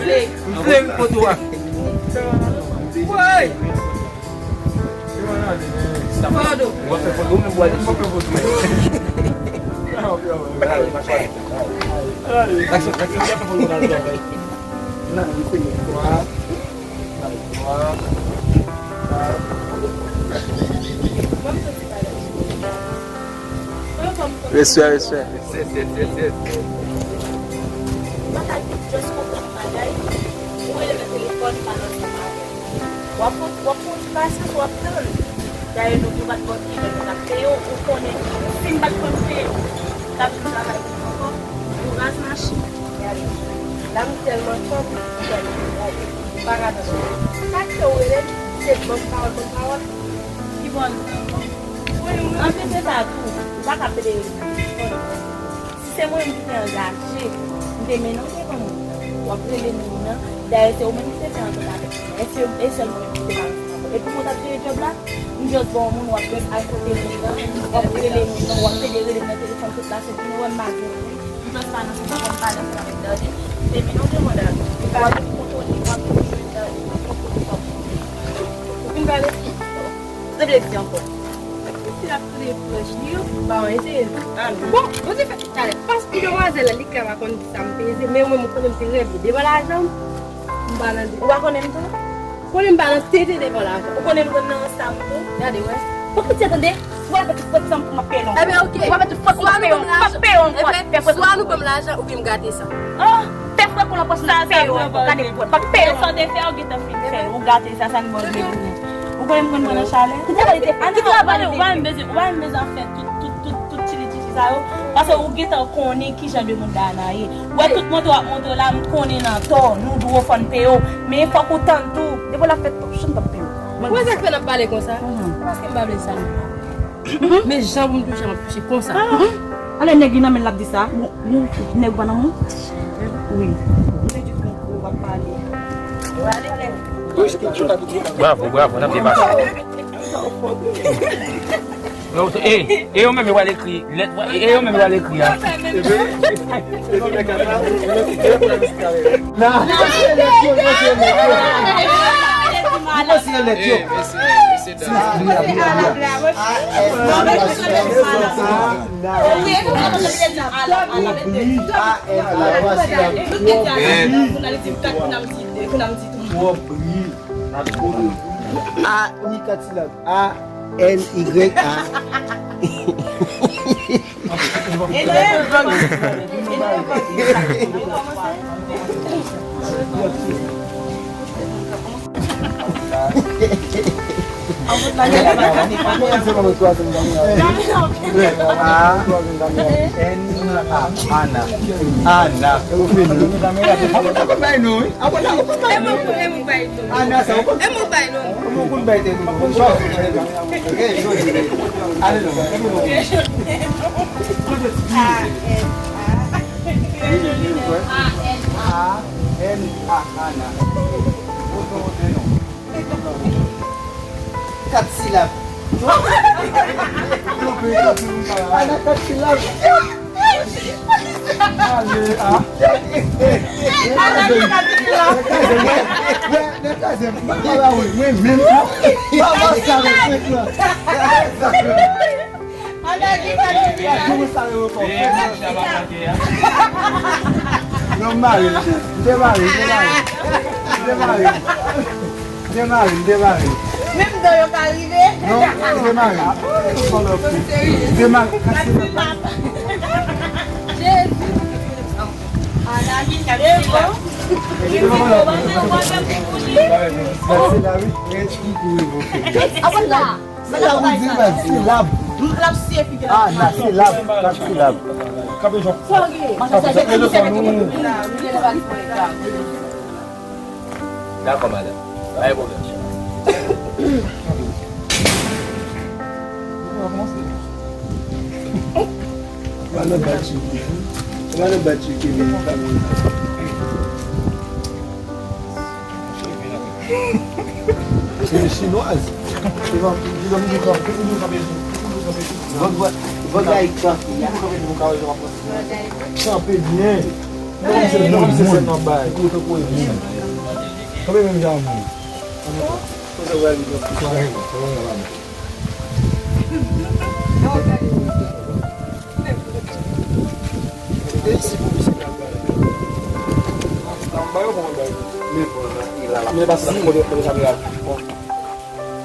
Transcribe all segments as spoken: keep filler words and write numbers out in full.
vle. M vle yon foto a. Woy! Pardon. Respè, respè. Yes, yes, yes, yes. Ou pa ka just konprann bagay, ou rele nan telefòn, ou pale ansanm avè l. W ap, w ap pran pasyans, w ap tann. Dayè, nou tou pa t bò ki lè nou t ap peye w, ou konnen, si m pa t konn peye w, m t ap vin travay pou mwen ankò, ou raz machin, gade. La m tèlman kòb, m tèlman kòb, m pa ka tann. Sa k fè w rele m, se banm pawòl, banm pawòl. Ki bò l pran? Anplis de sa tou, ou pa ka pede rele m nan telefòn. Si se mwen menm ki te angaje, m te mennen w devan moun nan. W ap rele moun nan. Dayè, se ou menm ki te fè antant avèk moun nan. E se, e sèl mwen menm ki te pa ansanm avè w. Epi mwen t ap jere djòb la, m just ba w moun, w ap just al kote moun nan, w ap rele moun nan, w ap pede rele m nan telefòn tout la, se pou nou wè m pa gen moun. M just pa nan sans ankò, m pale ansanm avèk Dardy. M te mennen w devan Dardy. Ou pa vin kontwole, w ap vin jwenn Dardy, ou vin kontwole kòb. Ou vin pale? Reflechi ankò. Mesye ap touye frèch li yo. Ba mwen eseye. Bon, Bondye fè talè. Paske demwazèl la, li ka pa konn ki sa m peze, men mwen, mwen konnen m te règle devan lajan m. M pa nan, ou pa konnen m tou? Konnen m pa nan tete devan lajan. Ou konnen m konn nan ansanm tou? Gade, wè. Fòk li tande. Ou pa fè tout fòt sa m pou m ap peye non. Ebyen, oke. Ou pa fè tout fòt pou m ap peye non. M ap peye non. Ebyen, swa nou ban m lajan oubyen m gate sa. Ah, fè frè pou l anpòch sa, sa peye w ankò. Gade pou w pa peye non. Sa w te fè, ou gentan fin fè l. Ou gate sa, sa n bon vle pou ou. Ou konnen m konn pran nan chalè. Ki travay li te fè? Ki travay li te fè? Ou pa menm bezwen, ou pa menm bezwen fè tout, tout, tout, tout tchili tchili sa yo. Paske ou gentan konnen ki jan de moun Dayana ye. Wè tout monte w ap monte w la, m konnen nan tò, nou dwe fò n peye w. Men fòk ou tann tou. Depi w la fè twòp chan, m p ap peye w. Mwen sa k fè n ap pale konsa. Paske m pa vle sa. Men jan pou m touche, m ap touche konsa. Alè nèg li nan men l ap di sa. Bon, nèg ou pa nan men w? Wi. Ou te di konkou w ap pale. Bravo, bravo, n ap depase. E, e yo menm yo pral ekri lèt, e yo menm yo pral ekri a. Nan, nan, se lèt yo, nan, se lèt yo. Li pase lèt yo. Twòp bri. A, wi, kat silab. A, N, Y, A. A, N, A, Ana. Ana. Ana. Ou konn bay non, wi. Ana, sa ou konn? E mwen bay non. Kòman ou konn bay tèt ou? Ok, jodi. Ale non. A N A. A N A, Ana. Ou konn non. Kat silab. Ana, kat silab. Ale, a. Nan kraze m, nan kraze m. Mwen menm tou. Mwen sa mwen fèk la. Gade mwen sa yo fò. Non, m mare. M te mare, m te mare. M te mare. M te mare, m te mare. Menm dan yo ka rive. Non, m te mare. M te mare. Jezi. Apre la. Se la ou di, men se lab. Ah, nan se lab, kat silab. Dakò, madanm. Pa gen pwoblèm. Madanm Batchiki. Madanm Batchiki, men. Se yon chinwaz. Vòt, vòt, vòt la yi kanpe. Kanpe byen. Kanpe menm jan moun. Kanpe menm jan moun.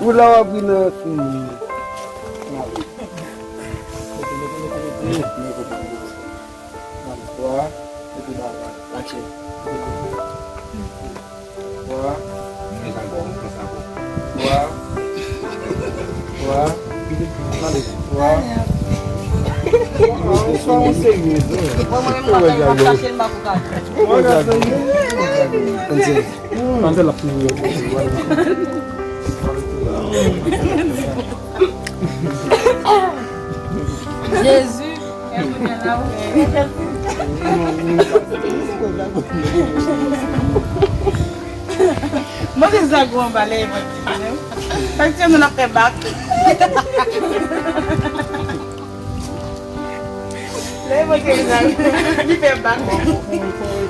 Ou la w ap ri nan fim. Wa, epi ba, ba, aksyon. Wa. Wa. Wa. Wa. Mwen, mwen menm, mwen ap chache l, m pa pou ka. Anse l ap fini. Jezi. Mwen se zago anba lè mwen. Fèk se nou ap fè bak. Lè mwen se zago, li fè bak.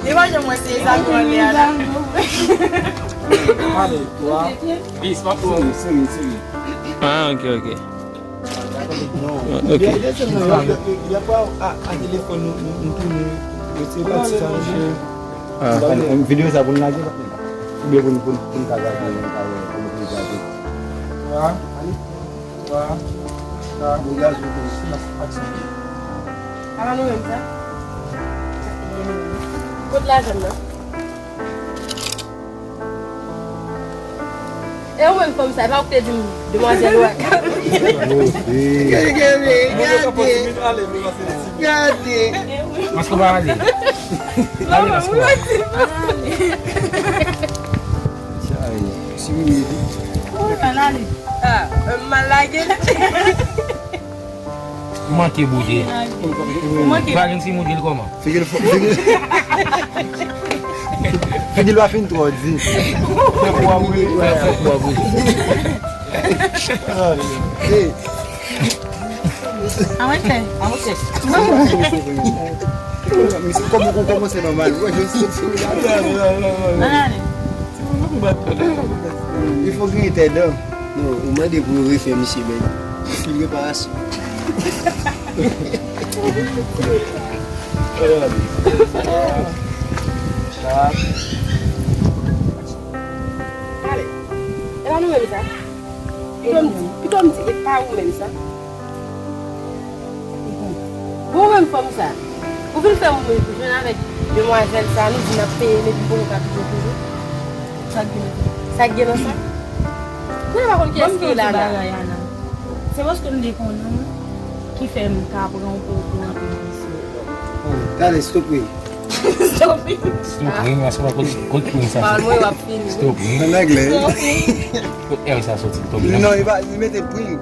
Li pa janm wè se zago anlè a la. Pale, twa. Peace, pa pran. Seri, seri, seri. Ah, ok, ok. Non. Ah, ok. Byen, byen, se nou, y ap, y ap, y ap, a, a telefòn nou, nou, nou tounen, nou se pati sa, monchè. Ah, videyo sa pou n lage, oubyen pou n, pou n, pou n ka gade, pou n ka wè, pou n ka gade. Twa, twa, twa. Degaj nou, aksyon. Ala nou menm sa. Kot lajan nan? E ou menm fanm sa, e pa ou ki te di m demwazèl ou ak. Gade, gade, gade. Maske pa ale. Ale, maske pa ale. Ay, si ou ye di. Ou pral ale. Ah, m mal lage. Ou manke boude. Ou manke. Ou pa gen ti moun di l kòman? Figi l fò, figi l. Figi l pa fin twò di. Fò boude. Fò boude. Hey. Avanse. Avanse. Misye kòman ou kòmanse nòmal. Ou wè jodi sou la. Ann ale. Il faut griyen tèt dan. Non, ou mande pou yo refè misye, men li reparasyon. Ale, e pa nou menm sa? Pito m di, pito m di, e pa ou menm sa? Bon, ou menm fanm sa, ou vin fè m jwenn avèk demwazèl sa, nou di n ap peye l epi pou nou ka pito toujou. Sa k gen nan sa? Sa k gen nan sa? Mwen pa konn kiyès ki la la. Se paske m te konnen w ki fè m ka pran w pou, pou rantre nan misyon. Tande, stop wi. Stop wi. Stop ring, aske pa kot, kot ring sa. Pawòl mwen yo ap fini. Stop ring. An anglè. Stop ring. Kot R sa soti? Stop ring. Non, li pa, li mete pring.